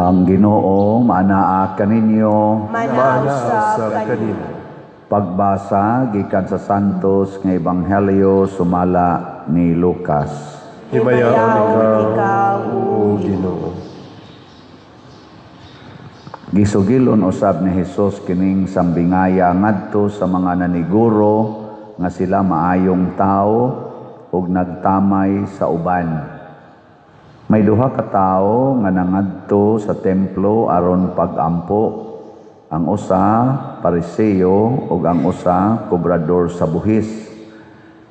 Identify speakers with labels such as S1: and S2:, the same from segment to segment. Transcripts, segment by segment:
S1: Ang Ginoo maanaa kaninyo.
S2: Manaa
S3: Manaa
S2: usab
S3: usab
S2: kanimo.
S3: Kanimo.
S1: Pagbasa gikan sa Santos nga Ebanghelyo sumala ni Lucas.
S3: Himayaon
S2: Himayaon
S3: ikaw, O Ginoo.
S1: Gisugilon usab ni Hesus kining sambingaya ngadto sa mga naniguro nga sila maayong tawo ug nagtamay sa uban. May duha ka tawo nga nangadto sa templo aron pag-ampo. Ang usa Pariseo ug ang usa kobrador sa buhis.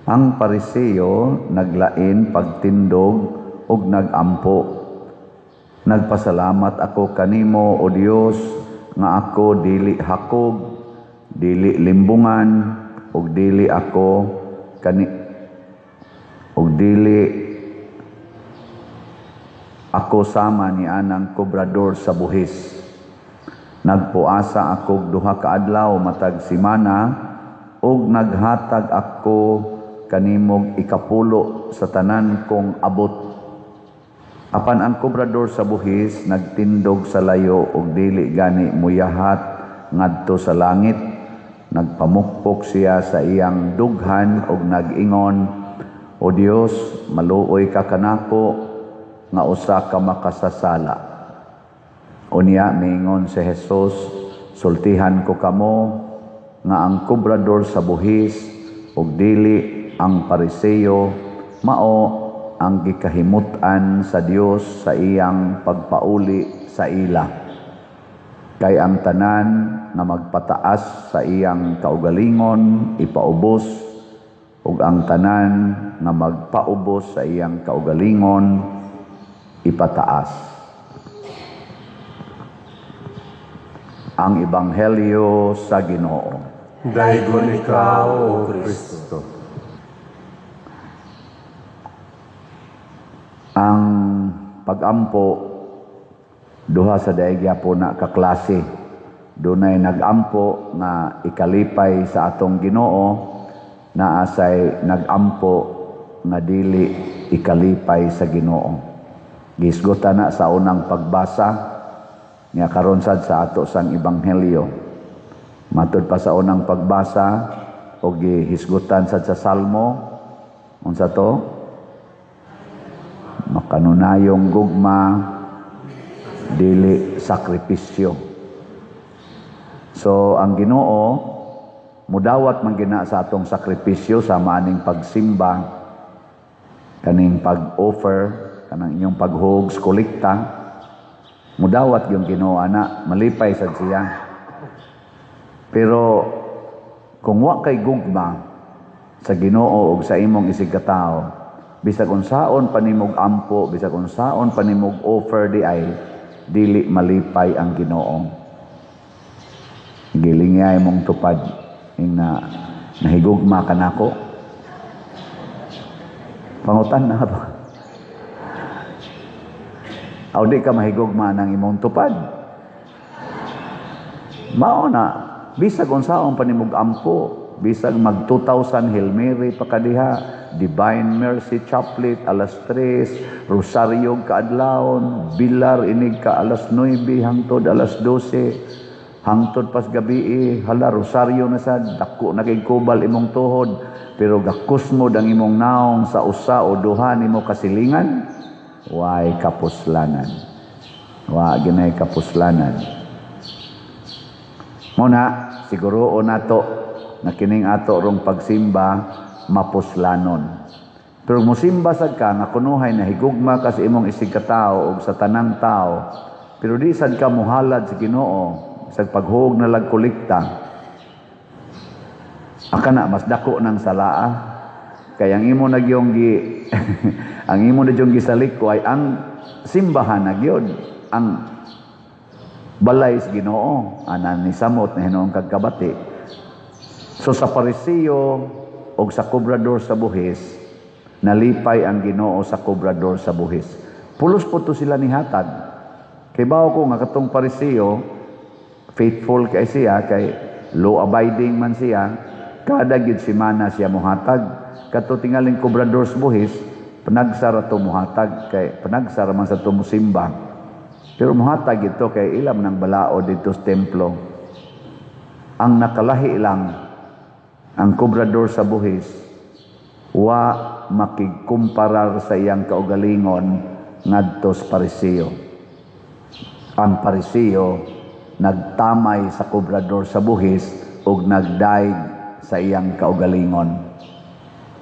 S1: Ang Pariseo naglain pagtindog ug nagampo. "Nagpasalamat ako kanimo, O Dios, nga ako dili hakog, dili limbungan, ug dili ako kani ug dili ako sama ni anang kobrador sa buhis. Nagpuasa ako duha ka adlaw matag semana ug naghatag ako kanimog ikapulo sa tanan kong abot." Apan ang kobrador sa buhis nagtindog sa layo ug dili gani muyahat ngadto sa langit. Nagpamukpok siya sa iyang dughan ug nag-ingon, 'O Dios, maluoy ka kanako nga usa ka makasasala.'" Unya miingon si Jesus, "Sultihan ko kamo nga ang kobrador sa buhis ug dili ang Pariseo mao ang gikahimut-an sa Dios sa iyang pagpauli sa ila. Kay ang tanan nga magpataas sa iyang kaugalingon ipaubos, ug ang tanan nga magpaubos sa iyang kaugalingon ipataas." Ang Ebanghelyo sa Ginoo.
S3: Daygon ikaw, O Kristo.
S1: Ang pagampo duha sa daig gyapon na kaklase. Dunay nagampo nga ikalipay sa atong Ginoo, naa say nagampo nga dili ikalipay sa Ginoo. Gisgutan na sa unang pagbasa nga karon sad sa ato sang ebanghelyo. Matud pa sa unang pagbasa og gihisgutan sad sa Salmo, unsa to? Makanunayong gugma dili sakripisyo. So ang Ginoo mudawat man gina sa atong sakripisyo sa maaning pagsimba, kaning pag-offer, kanang inyong paghugs, kolekta, mudawat yung Ginoo ana, malipay sad siya. Pero kung wa kay gugma sa Ginoo og sa imong isig katao, bisag unsaon pa nimog ampo, bisag unsaon pa nimog offer di ay dili malipay ang Ginoo. Gilingay mong tupad ing na nahigugma ka nako. Pangutan na ba? Aw di ka mahigugma ng imong tupad. Mao na bisag unsaon pa nimog ampo, bisag mag 2000 Hail Mary pa kadiha, Divine Mercy Chaplet alas 3, Rosario kaadlawon, Bilar inig ka alas 9 hangtod alas 12, hangtod pas gabi, hala, Rosario na sad, dako na kay kubal imong tuhod, pero gakusmod ang imong naong sa usa o duha nimo kasilingan, way kapuslanan. Wa ginay kapuslanan. Muna, siguro nato na kining ato rong pagsimba mapuslanon. Pero musimba sad ka nga kunuhay na higugma ka sa imong isig katao og sa tanang tao, pero di sad ka muhalad sa Ginoo sa paghuog na lag kolekta. Aka na mas dako ng salaa. Kay ang imo nagyong gi ang imo na yung gisalik ko ay ang simbahan na gyud, ang balay sa Ginoo, ana ni samot na hinuong kagkabati. So sa Pariseo og sa kobrador sa buhis, nalipay ang Ginoo sa kobrador sa buhis. Pulos po to sila nihatag. Kay bawo ko nga katong Pariseo, faithful kay siya, kay law abiding man siya, kada gyud semana siya mohatag. Kato tingaling kobrador sa buhis, panagsara to mohatag, kay panagsara man sa to mosimba. Pero muhatag ito kay ilam ng balaod dito sa templo. Ang nakalahi lang, ang kobrador sa buhis, wa makigkumparar sa iyang kaugalingon ngadto sa Pariseo. Ang Pariseo nagtamay sa kobrador sa buhis ug nagdaig sa iyang kaugalingon.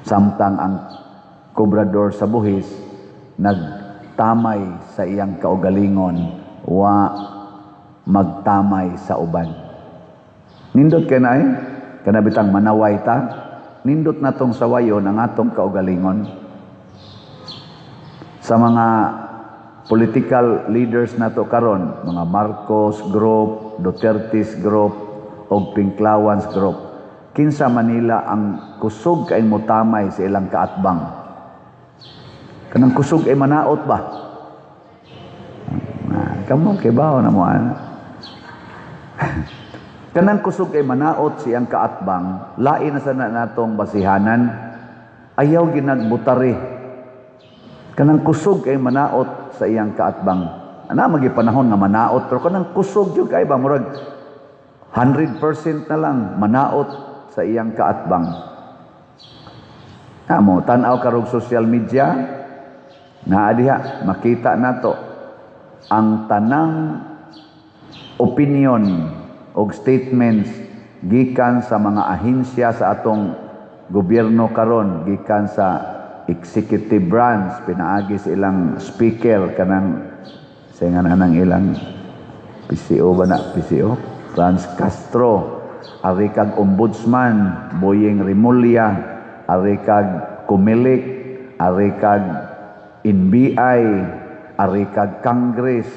S1: Samtang ang kobrador sa buhis nagtamay sa iyang kaugalingon, wa magtamay sa uban. Nindot kay na eh? Kana bitang manaway ta, nindot na tong sawayon ang atong kaugalingon. Sa mga political leaders nato karon, mga Marcos Group, Duterte's Group, og Pinklawans Group, kinsa Manila ang kusog kay motamay sa ilang kaatbang? Kanang kusog ay manaot ba? Ah, kamo kay bawo na mo ana. Kanang kusog kay manaot siyang kaatbang, lain na sana natong basihanan, ayaw ginagbutari. Kanang kusog kay manaot sa iyang kaatbang. Ana magi panahon nga manaot, pero kanang kusog gyud kay ba murag 100% na lang manaot sa iyang kaatbang. Amo tan-aw karog social media, naa diha makita nato ang tanang opinion og statements gikan sa mga ahensya sa atong gobyerno karon, gikan sa executive branch pinaagi sa ilang speaker, kanang sa nga nang ilang PCO ba na, PCO Franz Castro, ari kag Ombudsman Boying Remulla, ari kag Comelec, ari kag NBI, ari kag Congress.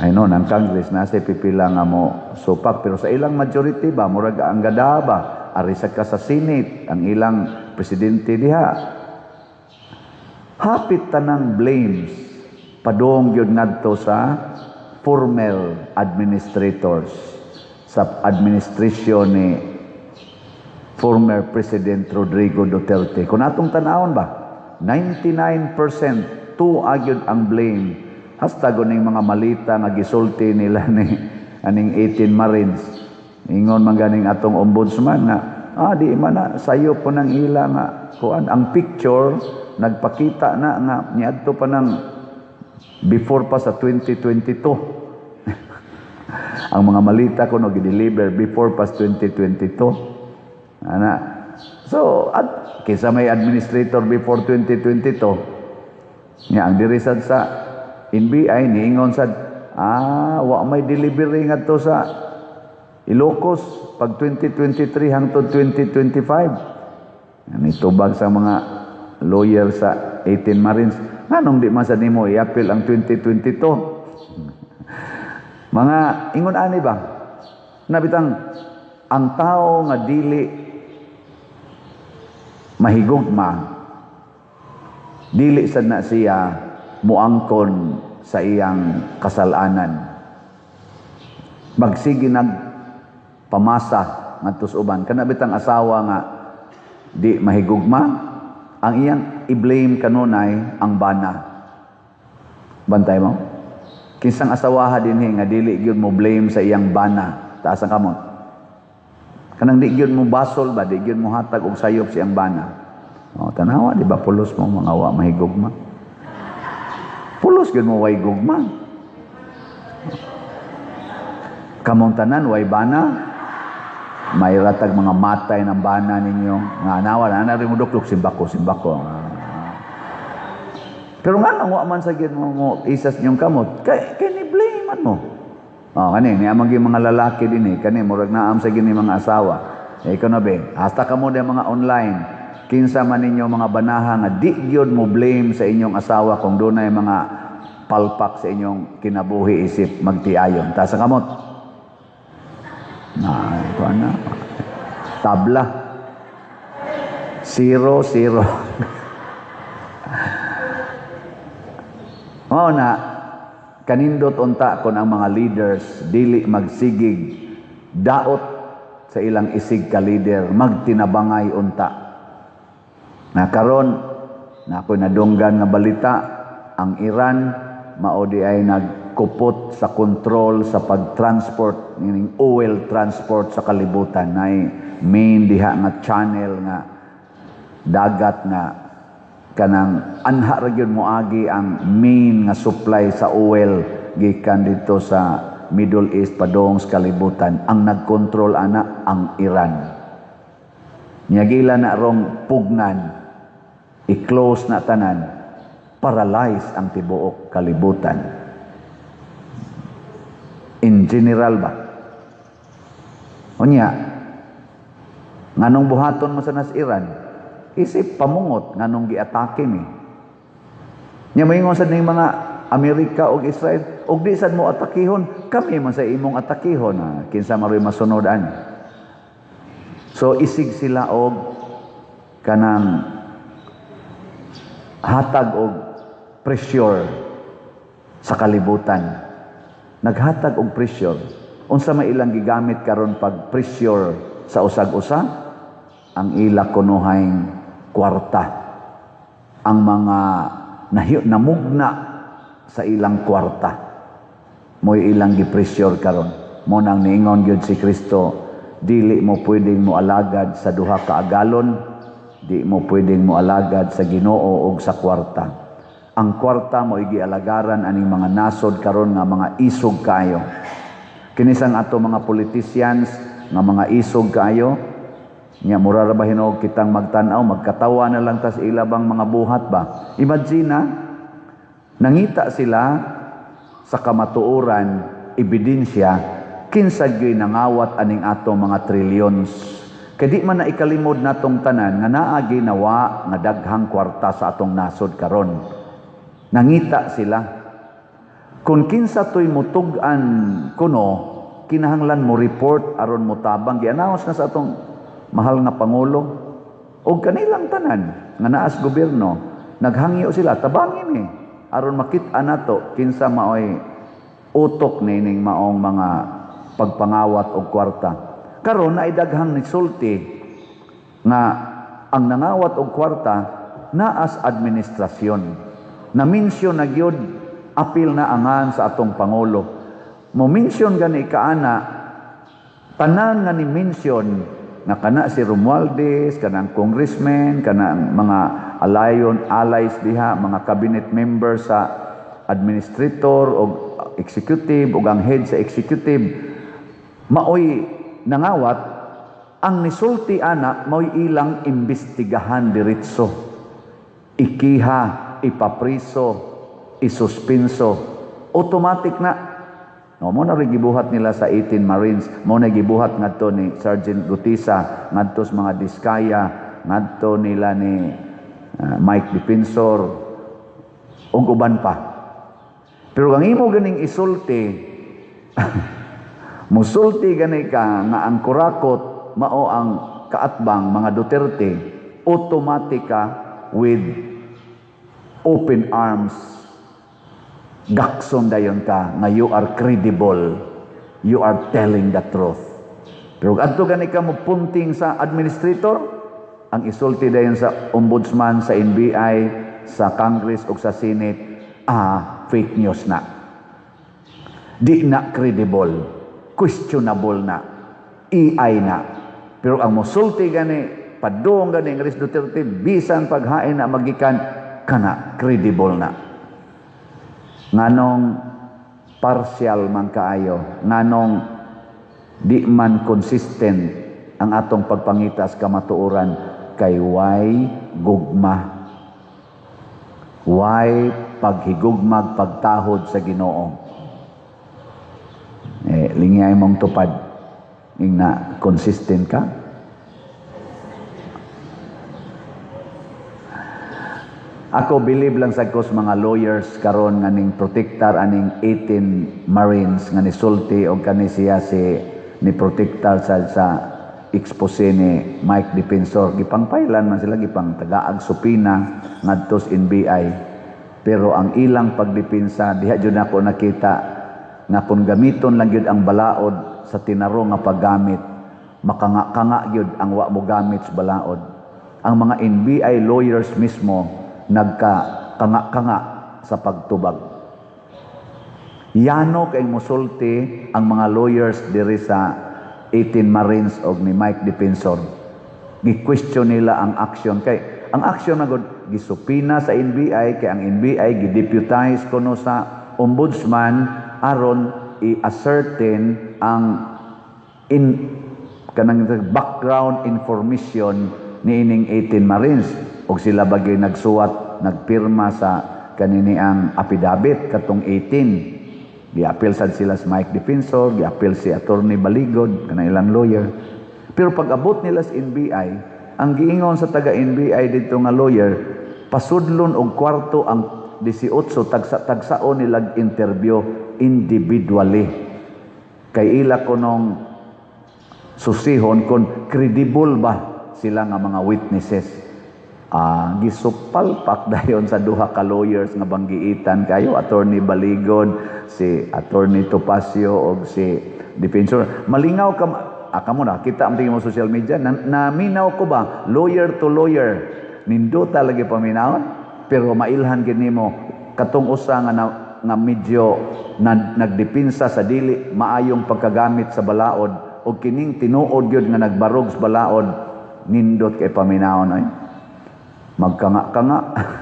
S1: Ay no, ang Congress nasa pipila nga mo supak, pero sa ilang majority ba, murag ang gada ba, ari sa ka sa Senate, ang ilang presidente diha. Hapit tanang blames padung gyud ngadto sa former administrators, sa administrasyon ni former President Rodrigo Duterte. Kung atong tan-awon ba, 99% tuwa gyud ang blame. Hasta ning mga malita nga gisulti nila ni aning 18 Marines. Ingon man ganing atong ombudsman nga di man na sayo po ng ila nga kuan ang picture nagpakita na nga niadto pa ng before pa sa 2022. Ang mga malita kuno gi-deliver before pa sa 2022. Ana. So, at kinsa may administrator before 2022? Nya ang diri sad sa NBI niingon sad wa may delivery ngadto sa Ilocos pag 2023 hangtod 2025. Ani tubag sa mga lawyer sa 18 Marines, nganong di man sa nimo i-appeal ang 2022? Mga ingon ani ba? Nabitang ang tao nga dili mahigugma, dili sad na siya muangkon sa iyang kasalanan. Magsige nag pamasa ngadto sa uban. Kana bitang asawa nga di mahigugma, ang iyang i-blame kanunay ang bana. Bantay mo? Kinsang asawaha dinhi nga dili gyud mo blame sa iyang bana, taas ang kamot. Kanang di gyud mo basol ba, di gyud mo hatag og sayop sa iyang bana. O, tanawa, di ba pulos mo mga wa mahigugma? Pulos gyud mo way gugma. Kamong tanan way bana. May ratag mga matay ng bana ninyo. Nga nawa na na rin mo duklok simbako, simbako. Pero nga nang wa man sa gyud mo isas inyong kamot, kay kay ni blame man mo. Oh, kani ni amang mga lalaki dinhi, kani murag naam sa gini mga asawa. Eh ikaw na be, hasta kamo di mga online. Kinsa man ninyo mga banaha nga di gyud mo blame sa inyong asawa kung dunay mga palpak sa inyong kinabuhi isip magtiayon. Taas ang kamot. Na, ito na. Tabla. 0, 0. Mao na, kanindot unta kon ang mga leaders dili magsigig daot sa ilang isig ka leader, magtinabangay unta. Na karon na ako'y nadunggan nga balita, ang Iran mao di ay nagkupot sa kontrol sa pag-transport ning oil transport sa kalibutan. Nay main diha nga channel nga dagat nga kanang anha ra gyud moagi ang main nga supply sa oil gikan dito sa Middle East padung sa kalibutan. Ang nagkontrol ana ang Iran. Nya gila na rong pugnan, i-close na tanan, paralyze ang tibuok kalibutan. In general ba? Unya, nganong buhaton mo sa nas Iran? Isip pamungot nganong giatake ni. Nya moingon sad ning mga Amerika ug Israel, ug di sad mo atakihon, kami man sa imong atakihon, ah, kinsa man masunod ani. So isig sila og kanang hatag og pressure sa kalibutan. Naghatag og pressure. Unsa may ilang gigamit karon pag pressure sa usag-usa? Ang ila kunuhang kwarta. Ang mga namugna sa ilang kwarta. Mo'y ilang gi-pressure karon. Mo nang niingon gyud si Kristo, dili mo pwedeng mo alagad sa duha ka agalon, di mo pwedeng mo alagad sa Ginoo og sa kwarta. Ang kwarta mo gialagaran aning mga nasod karon nga mga isog kaayo. Kinisang ato mga politicians nga mga isog kaayo, nya mura ra ba hinuog kitang magtan-aw, magkatawa na lang tas ila bang mga buhat ba? Imagine na, nangita sila sa kamatuoran, ebidensya, kinsa gyud nangawat aning ato mga trillions. Kay di man na ikalimod natong tanan nga naa ginawa nga daghang kwarta sa atong nasod karon. Nangita sila. Kung kinsa to'y mutug-an kuno, kinahanglan mo report aron motabang. Gi-announce na sa atong mahal nga pangulo og kanilang tanan nga naas gobyerno, naghangyo sila, tabangin ni aron makit-an nato kinsa maoy utok nining maong mga pagpangawat og kwarta. Karon ay daghang nisulti nga ang nangawat og kwarta naas administrasyon. Na-mention na gyud, apil na angan sa atong pangulo. Mo mention gani kaana, tanan nga ni mention nga kana si Romualdez, kanang congressman, kanang mga alayon, allies diha, mga cabinet members sa administrator o executive o ang head sa executive, maoy nangawat. Ang nisulti ana maoy ilang imbestigahan diretso, ikiha, ipapriso, isuspinso, automatic na. No, mo na rin gibuhat nila sa 18 Marines, mo na gibuhat ngadto ni Sergeant Gutisa, ngadto sa mga Diskaya, ngadto nila ni Mike Defensor ug uban pa. Pero ang imo ganing isulti, musulti gani ka nga ang kurakot mao ang kaatbang mga Duterte, automatic ka with open arms, gakson dayon ka nga you are credible, you are telling the truth. Pero adto gani ka mo punting sa administrator, ang isulti dayon sa ombudsman, sa NBI, sa Congress ug sa Senate, fake news na, di na credible, questionable na, AI na. Pero ang musulti gani, padung gani ang Riz Duterte, bisan paghain na magikan kana, credible na. Nganong partial man kaayo? Nganong di man consistent ang atong pagpangitas kamatuoran? Kay way gugma, way paghigugmag, pagtahod sa Ginoo. Eh, lingay mong tupad ing na consistent ka. Ako believe lang sa kos mga lawyers karon nga ning protektar aning 18 Marines nga nisulti og kani siya si ni protektar sa expose ni Mike Defensor. Gipangpailan man sila, gipang tagaag supina ngadto sa NBI. Pero ang ilang pagdepensa diha jud nako nakita nga kung gamiton lang gyud ang balaod sa tinarong nga paggamit, makanga-kanga gyud ang wa mo gamit sa balaod. Ang mga NBI lawyers mismo nagka-kanga-kanga sa pagtubag. Yano kay musulti ang mga lawyers diri sa 18 Marines og ni Mike Defensor. Gi-question nila ang action kay ang action na gud gi-subpoena sa NBI kay ang NBI gi-deputize kuno sa ombudsman aron i-ascertain ang in kanang background information niining 18 Marines og sila bagay nagsuwat, nagpirma sa kanini ang affidavit katong 18. Giapil sad sila sa Mike Defensor, giapil si Attorney Baligod, kanang ilang lawyer. Pero pag abot nila sa NBI, ang giingon sa taga NBI dito nga lawyer, pasudlon og kwarto ang 18, tagsa-tagsaon nila interview individually. Kay ila kunong susihon kung credible ba sila nga mga witnesses. Gisupalpak dayon sa duha ka lawyers nga banggiitan kayo, Attorney Baligod, si Attorney Topacio og si Defensor. Malingaw ka, kamo na kita ang tingin mo social media na, naminaw ko ba, lawyer to lawyer, nindota lagi paminawon, pero mailhan gid nimo katong usa nga na, nga medyo na, nagdepensa sa dili maayong pagkagamit sa balaod og kining tinuod gyud nga nagbarog sa balaod. Nindot kay paminawon ay magkanga-kanga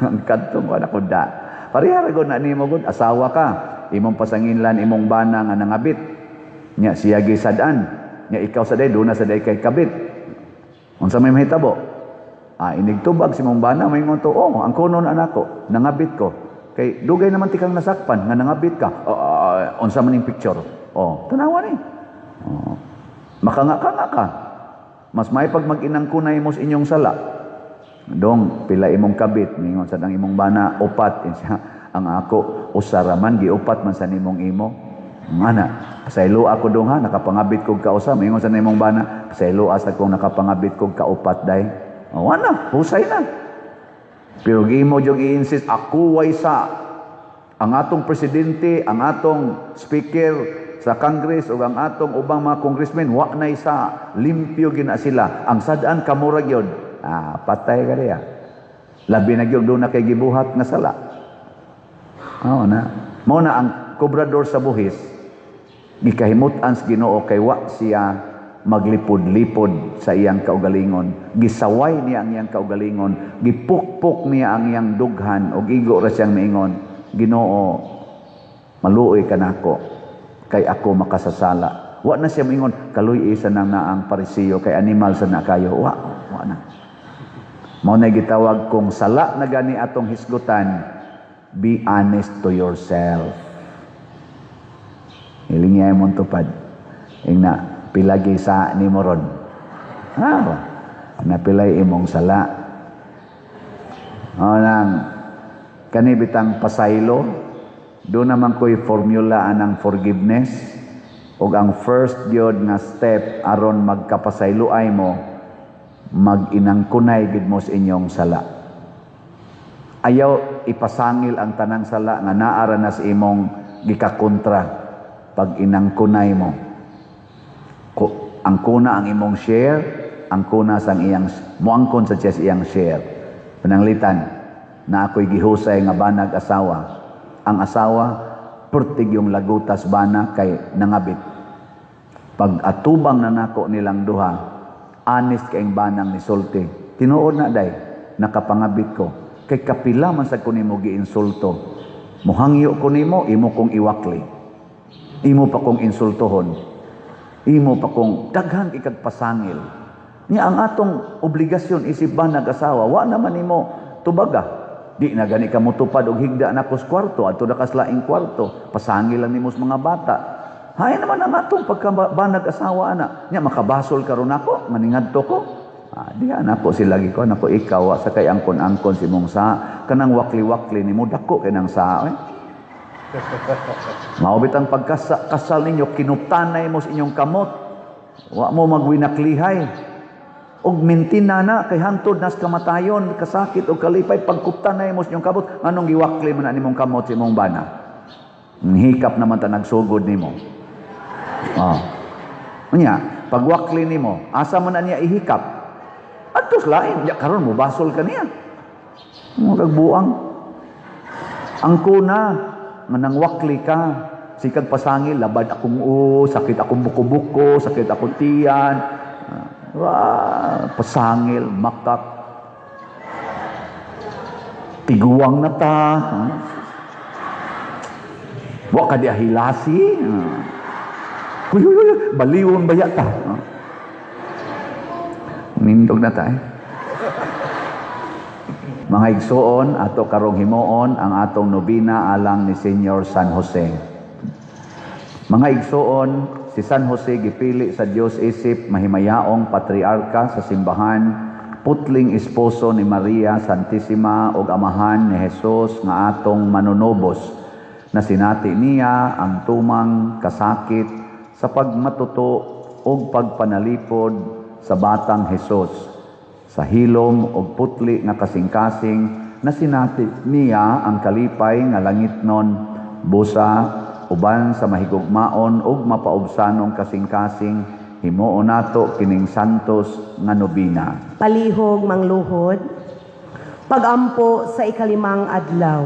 S1: ang kadtong wala ko da. Pareha ra gud na nimo gud, asawa ka, imong pasanginlan imong bana nga nangabit. Nya siya gisad-an, nya ikaw sa day duna sa day kay kabit. Unsa may mahitabo? Inig tubag si imong bana, may to, "Oh, ang kunon anak ko, nangabit ko." Kay dugay naman tikang nasakpan nga nangabit ka. Oh, unsa man ning picture? Oh, tanawa ni. Oh. Makanga-kanga ka. Mas may pag mag-inang kunay mo sa inyong sala. "Dong, pila imong kabit?" Mingon sa ang imong bana, "Upat." Siya, "Ang ako, usa ra man, giupat man sa nimong imo." Ngana, "Pasaylo ako, dong, ha, nakapangabit kog kausa." Mingon sa nimong bana, "Pasaylo asa kong nakapangabit kog kaupat day." Oh, wala, husay na. Pero imo jung i-insist, "Ako way sa ang atong presidente, ang atong speaker sa Congress ug ang atong ubang mga congressmen wa na isa, limpyo gina sila. Ang sad-an kamo ra gyud." Patay ka diya. Labi na gyud doon na kay gibuhat nga sala. Oo na. Mao na ang kobrador sa buhis, gikahimut-an sa Ginoo kay wa siya maglipod-lipod sa iyang kaugalingon. Gisaway niya ang iyang kaugalingon, gipukpok niya ang iyang dughan ug igo ra siyang miingon, "Ginoo, maluoy ka nako kay ako makasasala." Wa na siya miingon, "Kaluy isa nang naang Parisiyo kay animal sa na kayo." Wa, wa na. Mao na gitawag kung sala na gani atong hisgutan, be honest to yourself. Hilingi mo tupad. Ingna, pilagi sa ni mo ron. Napilay imong sala. O nang, kani bitang pasaylo, do naman ko'y formula anang forgiveness, ug ang first gyud nga step aron magkapasaylo ay mo, mag-inangkunay gid mo sa inyong sala. Ayaw ipasangil ang tanang sala nga naara na sa imong gikakontra pag inangkunay mo. Ang kuna ang imong share, ang kuna sang iyang muangkon sa siya sa iyang share. Pananglitan na ako'y gihusay nga banag asawa. Ang asawa pertig yung lagutas bana kay nangabit. Pag atubang na nako nilang duha, honest kaing banang ni sulti. "Tinuod na day, nakapangabit ko. Kay kapila man sa ko nimo giinsulto. Muhangyo ko nimo, imo kong iwakli. Imo pa kong insultohon. Imo pa kong daghan ikagpasangil." Nya ang atong obligasyon isip banag asawa, wa naman nimo tubaga. Di na gani ka motupad og higda na kos kwarto, adto na kas laing kwarto, pasangil lang nimo sa mga bata. Hay naman ang atong pagkabanag asawa ana. Nya makabasol karon nako, maningadto ko. Diha nako sila gi ko nako, ikaw wa sa kay angkon-angkon si mong sa kanang wakli-wakli nimo, dako kay nang sa eh. Mao bitang pagkasal ninyo, kinuptanay mo sa inyong kamot. Wa mo magwinaklihay. Og mintina na kay hantod nas kamatayon, kasakit o kalipay, pagkuptanay mo sa inyong kamot, nganong giwakli man na nimong kamot sa imong bana? Hikap naman ta nagsugod nimo. Oh. Unya, pagwakli nimo, asa man na niya ihikap? Adtos lain, ya karon mo basol ka niya. Mo kagbuang. Ang kuna nga nangwakli ka, Sikag pasangil, labad akong o, sakit akong buko-buko, sakit akong tiyan. Ah, pasangil, makak. Tiguang na ta. Wa ka di ahilasi. Huy, huy, huy, baliwon baya ta. Nindog na ta eh. Mga igsuon, ato karong himuon ang atong nobina alang ni Senyor San Jose. Mga igsuon, si San Jose gipili sa Dios isip mahimayaong patriarka sa simbahan, putling esposo ni Maria Santissima ug amahan ni Jesus nga atong manunubos, na sinati niya ang tumang kasakit sa pagmatuto ug pagpanalipod sa batang Jesus, sa hilom ug putli nga kasing-kasing na sinati niya ang kalipay nga langitnon busa uban sa mahigugmaon ug mapaubsanong kasing-kasing, himuon nato kining santos nga nobina.
S2: Palihog mangluhod, pagampo sa ikalimang adlaw.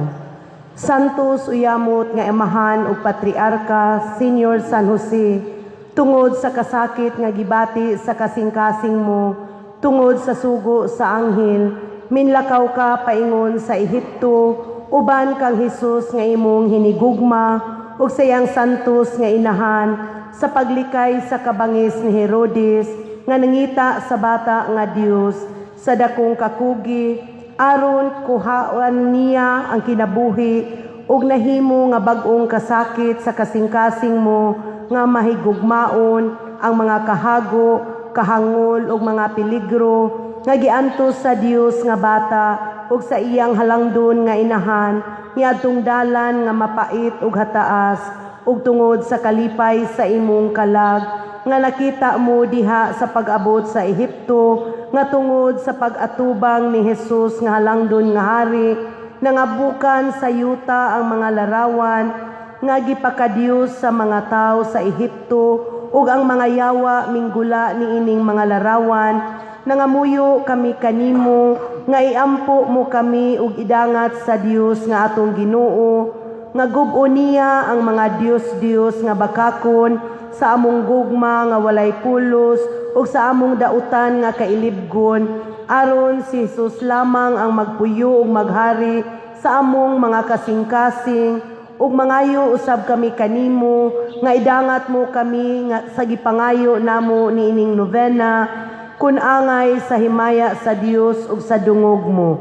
S2: Santos uyamot nga amahan ug patriarka, Senyor San Jose, tungod sa kasakit nga gibati sa kasing-kasing mo, tungod sa sugo sa anghel, minlakaw ka paingon sa Ehipto, uban kang Hesus nga imong hinigugma, ug sa iyang santos nga inahan, sa paglikay sa kabangis ni Herodes, nga nangita sa bata nga Dios, sa dakong kakugi, aron kuhaan niya ang kinabuhi, ug nahimo nga bag-ong kasakit sa kasing-kasing mo, nga mahigugmaon ang mga kahago, kahangol ug mga peligro nga giantos sa Dios nga bata ug sa iyang halangdon nga inahan niadtong dalan nga mapait ug hataas, ug tungod sa kalipay sa imong kalag nga nakita mo diha sa pag-abot sa Ehipto, nga tungod sa pag-atubang ni Jesus nga halangdon nga hari, nangabukan sa yuta ang mga larawan nga gipakadiyos sa mga tawo sa Ehipto, ug ang mga yawa minggula niining mga larawan. Nangamuyo kami kanimo nga iampo mo kami ug idangat sa Dios nga atong Ginoo, nga gub-o niya ang mga Dios-Dios nga bakakon sa among gugma nga walay pulos ug sa among dautan nga kailibgon, aron si Jesus lamang ang magpuyo ug maghari sa among mga kasing-kasing. Ug mangayo usab kami kanimo nga idangat mo kami nga sa gipangayo namo niining novena, kun angay sa himaya sa Dios ug sa dungog mo.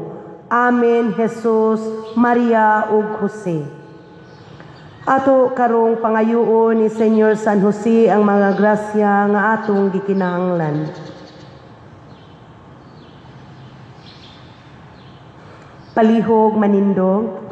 S2: Amen. Jesus, Maria ug Jose. Ato karong pangayoon ni Senyor San Jose ang mga grasya nga atong gikinahanglan. Palihog manindog,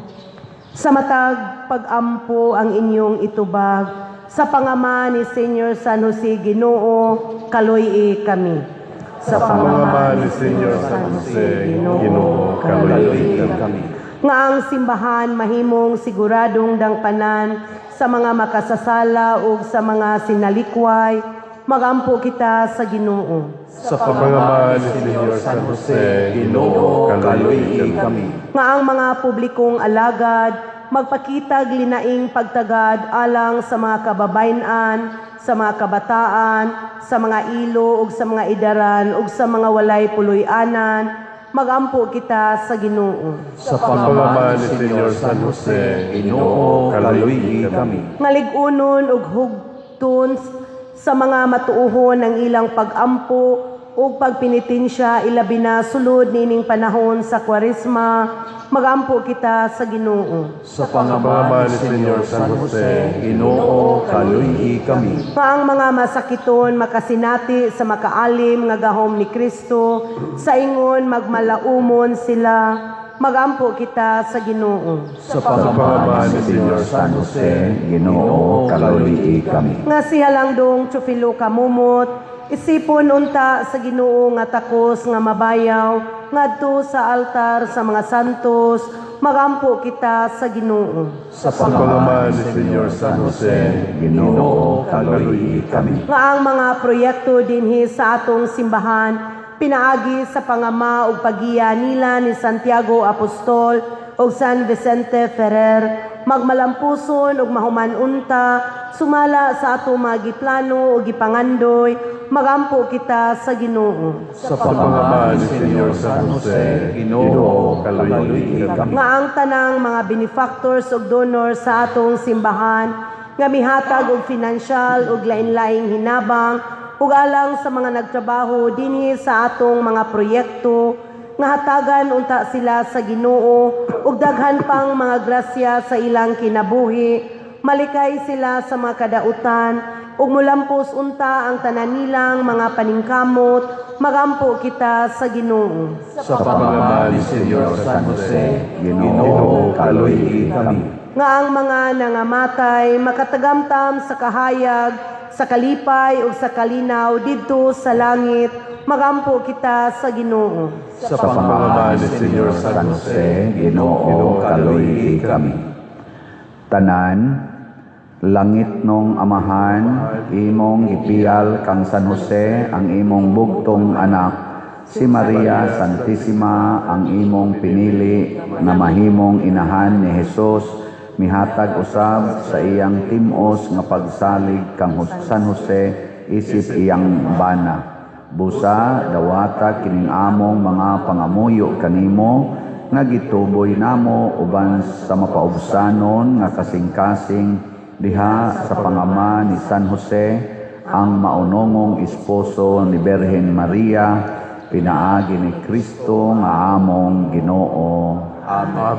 S2: sa matag pagampo ang inyong itubag, sa pangama ni Senyor San Jose Ginoo, kaloy-i kami.
S3: Sa pangama ni Senyor San Jose Ginoo, kaloy-i kami.
S2: Nga ang simbahan mahimong siguradong dangpanan sa mga makasasala ug sa mga sinalikway, magampo kita sa Ginoo.
S3: Sa pangama ni Senyor San Jose Ginoo, kaloy-i kami.
S2: Nga ang mga publikong alagad magpakitag linaing pagtagad alang sa mga kababayen-an, sa mga kabataan, sa mga ilo ug sa mga idaran ug sa mga walay puloy-anan, magampo kita sa Ginoo.
S1: Sa pangama ni
S3: Senyor San Jose Ginoo, kaloy-i kami.
S2: Nga lig-unon ug hugton sa mga matuohon ang ilang pag-ampo ug pagpenitensya ilabi na sulod niining panahon sa Kwaresma, magampo kita sa Ginoo.
S1: Sa pangama ni
S3: Senyor San Jose
S1: Ginoo, kaloy-i kami.
S2: Nga ang mga masakiton makasinati sa makaalim nga gahom ni Kristo, sa ingon magmalaumon sila, magampo kita sa Ginoo.
S1: Sa pangama ni Senyor San Jose Ginoo, kaloy-i kami.
S2: Nga siya lang dong Teofilo kamumot, isipon unta sa Ginoo nga takos nga mabayaw ngadto sa altar sa mga santos, magampo kita sa Ginoo.
S1: Sa pangama
S3: ni Senyor San Jose
S1: Ginoo, kaloy-i kami.
S2: Nga ang mga proyekto dinhi sa atong simbahan pinaagi sa pangama ug paggiya nila ni Santiago Apostol ug San Vicente Ferrer, Magmalampuson ug mahuman unta sumala sa ato mga giplano ug gipangandoy. Magampo kita sa Ginoo.
S3: Sa pag-ama ni Senyor San Jose, Ginoo, kaluoy kami.
S2: Nga ang tanang mga benefactors ug donors sa atong simbahan nga mihatag og financial ug lain-laing hinabang ug alang sa mga nagtrabaho dinhi sa atong mga proyekto, nga hatagan unta sila sa Ginoo ug daghan pang mga grasya sa ilang kinabuhi, malikay sila sa mga kadautan ug mulampos unta ang tanan nilang mga paningkamot. Magampo kita sa Ginoo.
S3: Sa pag-ama ni Senyor San Jose,
S1: Ginoo, kaluoy kami.
S2: Nga ang mga nangamatay makatagamtam sa kahayag, sa kalipay ug sa kalinaw didto sa langit. Magampo kita sa Ginoo.
S3: Sa pag-ama ni Senyor San Jose,
S1: Ginoo, kaluoy kami. Tanan, langitnong Amahan, imong gipiyal kang San Jose ang imong bugtong anak, si Maria Santissima ang imong pinili na mahimong inahan ni Jesus, mihatag usab sa iyang tim-os nga pagsalig kang San Jose isip iyang bana. Busa dawata kining among mga pangamuyo kanimo nga gituboy namo uban sa mapaubsanon nga kasing-kasing diha sa pangama ni San Jose, ang maunongong esposo ni Birhen Maria, pinaagi ni Kristo nga among Ginoo.
S3: Amen.